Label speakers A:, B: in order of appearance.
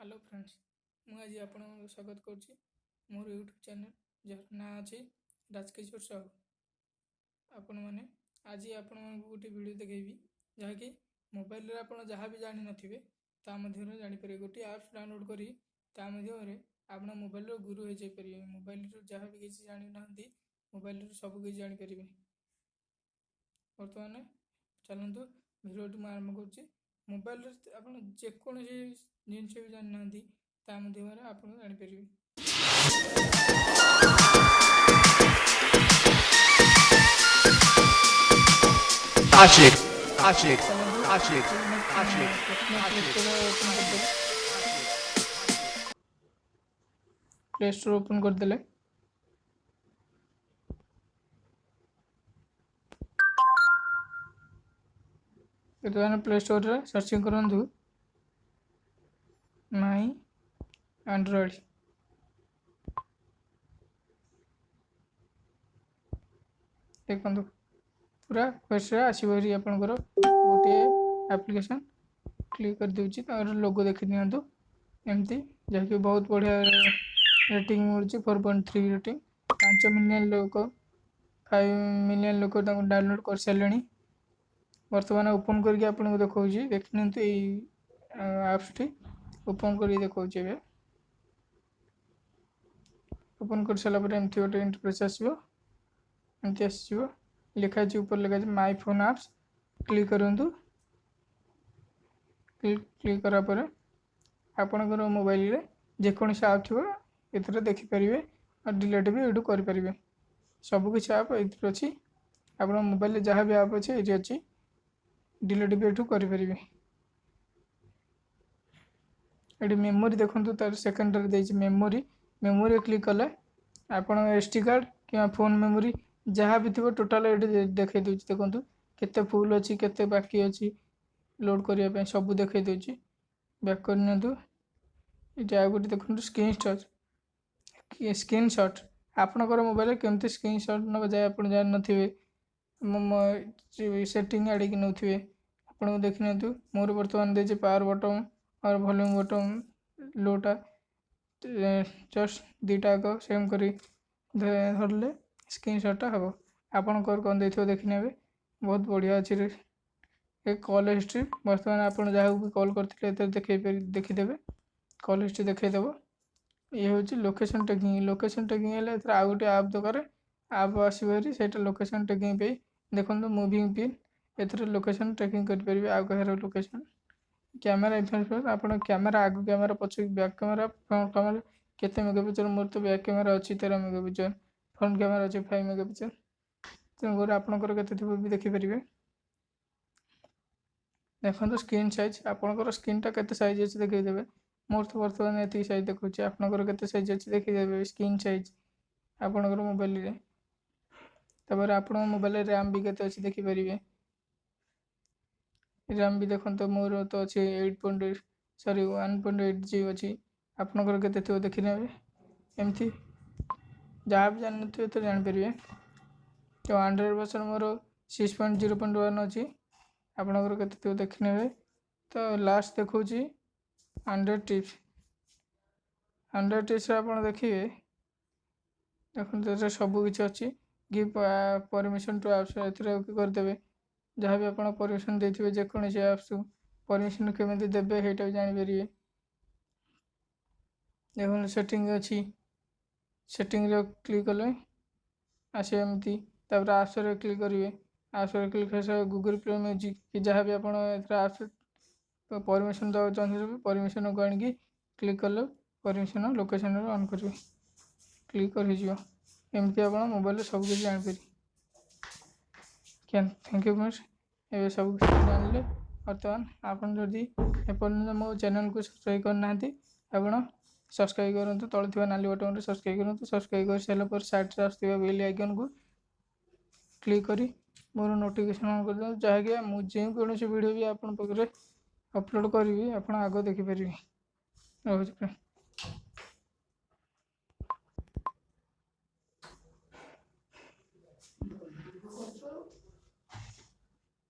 A: Hello friends, ମୁଁ ଆଜି ଆପଣଙ୍କୁ ସ୍ୱାଗତ କରୁଛି ମୋର ୟୁଟ୍ୟୁବ୍ ଚ୍ୟାନେଲ୍, ଯାହାର ନାଁ ଅଛି ରାଜକିଶୋର ସାହୁ। ଆପଣମାନେ, ଆଜି ଆପଣମାନଙ୍କୁ ଗୋଟେ ଭିଡ଼ିଓ ଦେଖେଇବି, ଯାହାକି ମୋବାଇଲରେ ଆପଣ ଯାହା ବି ଜାଣିନଥିବେ ତା ମଧ୍ୟରେ ଜାଣିପାରିବେ। ଗୋଟିଏ ଆପ୍ସ ଡାଉନଲୋଡ଼୍ କରି ତା ମାଧ୍ୟମରେ ଆପଣ ମୋବାଇଲର ଗୁରୁ ହୋଇଯାଇପାରିବେ। ମୋବାଇଲରୁ ଯାହା ବି କିଛି ଜାଣିନାହାନ୍ତି, ମୋବାଇଲରୁ ସବୁ କିଛି ଜାଣିପାରିବେ। ବର୍ତ୍ତମାନ ଚାଲନ୍ତୁ, ଭିଡ଼ିଓଟି ମୁଁ ଆରମ୍ଭ କରୁଛି। ମୋବାଇଲରେ ଆପଣ ଯେକୌଣସି ଜିନିଷ ବି ଜାଣିନାହାନ୍ତି, ତା ମାଧ୍ୟମରେ ଆପଣ ଜାଣିପାରିବେ।
B: Ashik, Ashik,
A: ଚାଲନ୍ତୁ,
B: Ashik, Ashik,
A: ପ୍ରଥମେ ପ୍ଲେ
B: Ashik.
A: Store open କରିଦେବେ। ପ୍ଲେ ଷ୍ଟୋର୍ ଓପନ୍ କରିଦେଲେ ବର୍ତ୍ତମାନ ପ୍ଲେ ଷ୍ଟୋରରେ ସର୍ଚ୍ଚିଂ କରନ୍ତୁ ମାଇ ଆଣ୍ଡ୍ରଏଡ଼୍। ଦେଖନ୍ତୁ, ପୁରା ଫାର୍ଷ୍ଟରେ ଆସିବ ହେରି ଆପଣଙ୍କର ଗୋଟିଏ ଆପ୍ଲିକେସନ୍। କ୍ଲିକ୍ କରିଦେଉଛି, ତାର ଲୋଗୋ ଦେଖି ନିଅନ୍ତୁ ଏମିତି, ଯାହାକି ବହୁତ ବଢ଼ିଆ ରେଟିଂ ମିଳୁଛି, 4.3 ରେଟିଂ। 5 ମିଲିୟନ୍ ଲୋକ, 5 ମିଲିୟନ୍ ଲୋକ ତାଙ୍କୁ ଡାଉନଲୋଡ଼୍ କରିସାରିଲେଣି। ବର୍ତ୍ତମାନ ଓପନ୍ କରିକି ଆପଣଙ୍କୁ ଦେଖାଉଛି, ଦେଖିନିଅନ୍ତୁ। ଏଇ ଆପ୍ସଟି ଓପନ୍ କରିକି ଦେଖାଉଛି। ଏବେ ଓପନ୍ କରିସାରିଲା ପରେ ଏମିତି ଗୋଟେ ଇଣ୍ଟରଫେସ୍ ଆସିବ। ଏମିତି ଆସିଯିବ, ଲେଖା ଅଛି, ଉପରେ ଲେଖା ଅଛି ମାଇ ଫୋନ୍ ଆପ୍ସ। କ୍ଲିକ୍ କରନ୍ତୁ। କ୍ଲିକ୍ କଲା ପରେ ଆପଣଙ୍କର ମୋବାଇଲରେ ଯେକୌଣସି ଆପ୍ ଥିବ ଏଥିରେ ଦେଖିପାରିବେ, ଆଉ ଡିଲେଟ୍ ବି ଏଇଠୁ କରିପାରିବେ। ସବୁକିଛି ଆପ୍ ଏଥିରେ ଅଛି। ଆପଣଙ୍କ ମୋବାଇଲରେ ଯାହା ବି ଆପ୍ ଅଛି ଏଇଠି ଅଛି, ଡିଲେଟ୍ ବି ଏଠୁ କରିପାରିବେ। ଏଠି ମେମୋରି ଦେଖନ୍ତୁ, ତାର ସେକେଣ୍ଡରେ ଦେଇଛି ମେମୋରି। ମେମୋରି କ୍ଲିକ୍ କଲେ ଆପଣ ଏସ୍ ଟି କାର୍ଡ଼ କିମ୍ବା ଫୋନ୍ ମେମୋରି ଯାହା ବି ଥିବ ଟୋଟାଲ୍ ଏଠି ଦେଖାଇ ଦେଉଛି। ଦେଖନ୍ତୁ, କେତେ ଫୁଲ୍ ଅଛି, କେତେ ବାକି ଅଛି ଲୋଡ଼୍ କରିବା ପାଇଁ, ସବୁ ଦେଖାଇ ଦେଉଛି। ବ୍ୟାକ୍ କରିନିଅନ୍ତୁ। ଏଠି ଆଉ ଗୋଟେ ଦେଖନ୍ତୁ, ସ୍କ୍ରିନ୍ ଟଚ୍, ସ୍କ୍ରିନ୍ ସଟ୍। ଆପଣଙ୍କର ମୋବାଇଲରେ କେମିତି ସ୍କ୍ରିନ୍ ସଟ୍ ନେବା ଯାଏ ଆପଣ ଜାଣିନଥିବେ, ସେଟିଂ ଆଡ଼ିକି ନେଉଥିବେ। ଆପଣଙ୍କୁ ଦେଖିନିଅନ୍ତୁ, ମୋର ବର୍ତ୍ତମାନ ଦେଇଛି ପାୱାର ବଟନ୍ ଆଉ ଭଲ୍ୟୁମ୍ ବଟନ୍ ଲୋଟା। ଜଷ୍ଟ ଦୁଇଟା ଯାକ ସେମ୍ କରି ଧରିଲେ ସ୍କ୍ରିନ୍ ସଟ୍ଟା ହେବ। ଆପଣଙ୍କର କ'ଣ ଦେଇଥିବ ଦେଖିନେବେ। ବହୁତ ବଢ଼ିଆ ଅଛି ଏ କଲ୍ ହିଷ୍ଟ୍ରି। ବର୍ତ୍ତମାନ ଆପଣ ଯାହାକୁ ବି କଲ୍ କରିଥିଲେ ଏଥିରେ ଦେଖେଇ ଦେଖିଦେବେ, କଲ୍ ହିଷ୍ଟ୍ରି ଦେଖେଇଦେବ। ଇଏ ହେଉଛି ଲୋକେସନ୍ ଟ୍ରାକିଂ। ଲୋକେସନ୍ ଟ୍ରାକିଂ ହେଲେ ଏଥିରେ ଆଉ ଗୋଟେ ଆପ୍ ଦରକାର, ଆପ୍ ଆସିବ ହେରି ସେଇଟା ଲୋକେସନ୍ ଟ୍ରାକିଂ ପାଇଁ। ଦେଖନ୍ତୁ, ମୁଭିଂ ପିନ୍, ଏଥିରେ ଲୋକେସନ୍ ଟ୍ରାକିଂ କରିପାରିବେ ଆଉ କାହାର ଲୋକେସନ୍। କ୍ୟାମେରା ଇନଫର୍ମେସନ୍, ଆପଣ କ୍ୟାମେରା ଆଗ କ୍ୟାମେରା, ପଛ ବ୍ୟାକ୍ କ୍ୟାମେରା, ଫ୍ରଣ୍ଟ କ୍ୟାମେରା କେତେ ମେଗାପିକ୍ସେଲ୍। ମୋର ତ ବ୍ୟାକ୍ କ୍ୟାମେରା ଅଛି 13 ମେଗାପିକ୍ସେଲ୍, ଫ୍ରଣ୍ଟ କ୍ୟାମେରା ଅଛି 5 ମେଗାପିକ୍ସେଲ୍। ତେଣୁକରି ଆପଣଙ୍କର କେତେ ଥିବ ବି ଦେଖିପାରିବେ। ଦେଖନ୍ତୁ, ସ୍କ୍ରିନ୍ ସାଇଜ୍, ଆପଣଙ୍କର ସ୍କ୍ରିନ୍ଟା କେତେ ସାଇଜ୍ ଅଛି ଦେଖେଇଦେବେ। ମୋର ତ ବର୍ତ୍ତମାନ ଏତିକି ସାଇଜ୍ ଦେଖାଉଛି, ଆପଣଙ୍କର କେତେ ସାଇଜ୍ ଅଛି ଦେଖିଦେବେ ସ୍କ୍ରିନ୍ ସାଇଜ୍ ଆପଣଙ୍କର ମୋବାଇଲରେ। ତାପରେ ଆପଣଙ୍କ ମୋବାଇଲରେ ର୍ୟାମ୍ ବି କେତେ ଅଛି ଦେଖିପାରିବେ। ର୍ୟାମ୍ ବି ଦେଖନ୍ତୁ, ମୋର ତ ଅଛି 8 ପଏଣ୍ଟ, ସରି, 1.8 ଜି ଅଛି। ଆପଣଙ୍କର କେତେ ଥିବ ଦେଖିନେବେ। ଏମିତି ଯାହା ବି ଜାଣିନଥିବେ ତ ଜାଣିପାରିବେ। ତ ଆଣ୍ଡ୍ରଏଡ଼୍ ଭର୍ସନ୍ ମୋର 6.0.1 ଅଛି, ଆପଣଙ୍କର କେତେ ଥିବ ଦେଖିନେବେ। ତ ଲାଷ୍ଟ ଦେଖାଉଛି ଆଣ୍ଡ୍ରଏଡ଼୍ ଟିପ୍ସ। ଆଣ୍ଡ୍ରଏଡ଼୍ ଟିପ୍ସରେ ଆପଣ ଦେଖିବେ, ଦେଖନ୍ତୁ, ଏଥିରେ ସବୁ କିଛି ଅଛି। ଗିଭ୍ ପରମିସନ୍ ଟୁ ଆପ୍ସ, ଏଥିରେ ଓକେ କରିଦେବେ। ଯାହା ବି ଆପଣ ପରମିସନ୍ ଦେଇଥିବେ ଯେକୌଣସି ଆପ୍ସକୁ, ପରମିସନ୍ କେମିତି ଦେବେ ସେଇଟା ବି ଜାଣିପାରିବେ। ଦେଖନ୍ତୁ, ସେଟିଂ ଅଛି। ସେଟିଂରେ କ୍ଲିକ୍ କଲେ ଆସିବ ଏମିତି। ତାପରେ ଆପ୍ସରେ କ୍ଲିକ୍ କରିବେ। ଆପ୍ସରେ କ୍ଲିକ୍ କରି ଗୁଗଲ୍ ପ୍ଲେ ମ୍ୟୁଜିକ୍ କି ଯାହା ବି ଆପଣ ଏଥିରେ ଆପ୍ସ ପରମିସନ୍ ଦେବାକୁ ଚାହୁଁଛନ୍ତି, ପରମିସନ୍କୁ ଆଣିକି କ୍ଲିକ୍ କଲେ ପରମିସନ୍ ଲୋକେସନ୍ରେ ଅନ୍ କରିବେ, କ୍ଲିକ୍ କରି ହେଇଯିବ। ଏମିତି ଆପଣ ମୋବାଇଲରେ ସବୁ କିଛି ଜାଣିପାରିବେ। Thank you friends, ଏବେ ସବୁ କିଛି ଜାଣିଲେ। ବର୍ତ୍ତମାନ ଆପଣ ଯଦି ଏପର୍ଯ୍ୟନ୍ତ ମୋ ଚ୍ୟାନେଲକୁ ସବସ୍କ୍ରାଇବ୍ କରିନାହାନ୍ତି, ଆପଣ ସବସ୍କ୍ରାଇବ୍ କରନ୍ତୁ। ତଳେ ଥିବା ନାଲି ବଟନ୍ରେ ସବସ୍କ୍ରାଇବ୍ କରନ୍ତୁ। ସବସ୍କ୍ରାଇବ୍ କରିସାରିଲା ପରେ ସାଇଡ଼୍ରେ ଆସୁଥିବା ବେଲ୍ ଆଇକନ୍କୁ କ୍ଲିକ୍ କରି ମୋର ନୋଟିଫିକେସନ୍ ଅନ୍ କରିଦିଅନ୍ତୁ, ଯାହାକି ମୁଁ ଯେକୌଣସି ଭିଡ଼ିଓ ବି ଆପଣଙ୍କ ପାଖରେ ଅପଲୋଡ଼ କରିବି, ଆପଣ ଆଗ ଦେଖିପାରିବେ। ରହୁଛି ଫ୍ରେଣ୍ଡ।